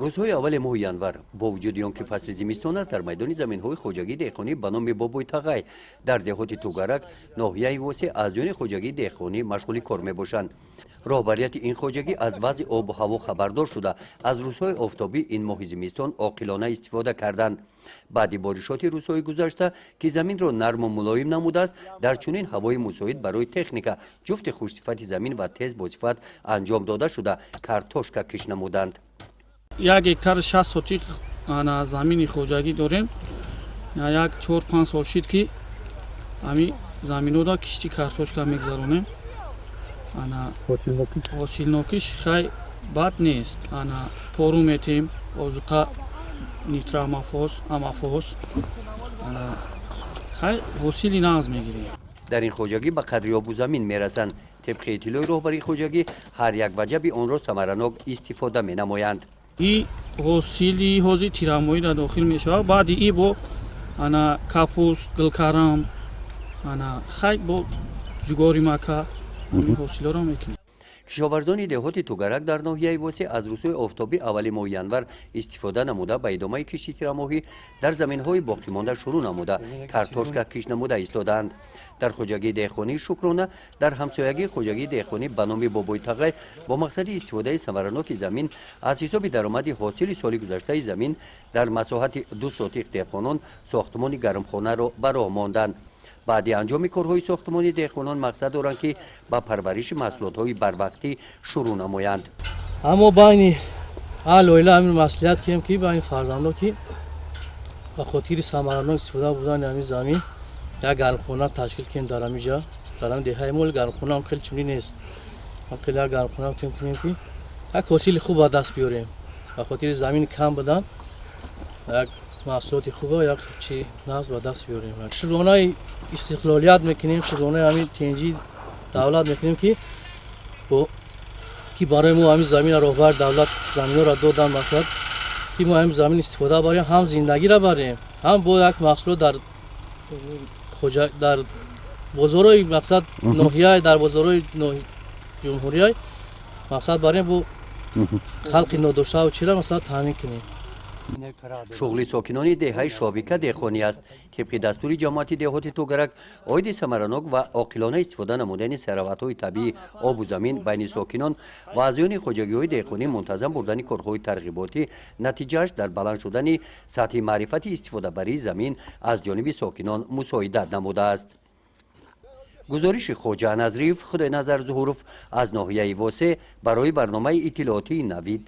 Рӯзҳои аввали моҳи январ, бо вуҷуди он ки фасли зимистон аст, дар майдони заминҳои хоҷагии деҳқонӣ ба номи Бобои Тағай дар деҳоти Тугарак, ноҳияи Восеъ, аъзоёни хоҷагии деҳқонӣ машғули кор мебошанд. Роҳбарияти ин хоҷагӣ аз вазъи обу ҳаво хабардор шуда, аз рӯзҳои офтобӣ ин моҳи зимистон оқилона истифода карданд. Баъди боришоти рӯзҳои гузашта, ки заминро нарму мулоим намудааст, дар чунин ҳавои мусоид барои техника ҷуфти хушсифати замин ва тез босифат анҷом дода шуда, картошка кишт намуданд. 1 гектар 60 сотих ана замини хоҷагӣ дорем. Як 4-5 сол шид, ки ҳами заминода кишти картошка мегузаронем. Ана ҳосилнокиш хай бад нест. Ана пору метем, озуқа, нитроаммофос, аммофос. Ана хай ҳосили нағз мегирем. Дар ин хоҷагӣ ба қадри обу замин мерасанд. Тибқи иттилои роҳбарии хоҷагӣ, ҳар як ваҷаби онро самаранок истифода менамоянд. И ҳосили ҳозир тирамоҳӣ дар дохил мешавад. Баъди и бо ана капуст, гулкарам, ана хай бо ҷугори мака, ҳамин ҳосилоро мекунем. Кишоварзони деҳоти Тугарак дар ноҳияи Восеъ аз рӯзҳои офтобӣ аввали моҳи январ истифода намуда, ба идомаи кишти тирамоҳӣ дар заминҳои боқимонда шурӯъ намуда, картошка кишт намуда истодаанд. Дар хоҷагии деҳқонии Шукрона дар ҳамсоягии хоҷагии деҳқонӣ ба номи Бобои Тағай бо мақсади истифодаи самараноки замин аз ҳисоби даромади ҳосили соли гузаштаи замин дар масоҳати 2 сотиқ деҳқонон сохтмони гармхонаро ба роҳ монданд. Баъди анҷоми корҳои сохтмонӣ деҳқонон мақсад доранд, ки ба парвариши маҳсулотҳои барвақтӣ шурӯъ намоянд. Аммо байни аҳли оила ҳамин маслиҳат кардем, ки байни фарзандо, ки ба хотири самаранок истифода бурдани ҳамин замин як гармхона ташкил кунем дар ҳамин ҷа, дар ҳамин деҳаи мо. Гармхона ҳам хеле чунин нест, ҳам хеле як гармхона кунем, ки як ҳосили хуб ба даст биёрем. Ба хотири замини кам будан як маҳсулоти хуба, як чи нағз ба даст биёрем. Шукронаи истиқлолият мекунем, шукронаи ҳамин тинҷии давлат мекунем, ки барои мо ҳамин замина роҳбари давлат заминҳоро додан, масалан, ки мо ҳамин замин истифода барем, ҳам зиндагиро барем, ҳам бо як маҳсулот дар бозорҳои, мақсад, ноҳия, дар бозорҳои ҷумҳурия, мақсад, барем, бо халқи нодоштаву чира, масалан, таъмин кунем. Шуғли сокинони деҳаи Шобика деҳқонӣ аст. Тибқи дастури ҷамоати деҳоти Тугарак оиди самаранок ва оқилона истифода намудани сараватҳои табиӣ, обу замин, байни сокинон ва аъзоёни хоҷагиҳои деҳқонӣ мунтазам бурдани корҳои тарғиботӣ натиҷааш дар баланд шудани сатҳи маърифати истифодабарии замин аз ҷониби сокинон мусоидат намудааст. Гузориши Хоҷа Назриев, Худойназар Зуҳуров аз ноҳияи Восеъ барои барномаи иттилоотии Навид.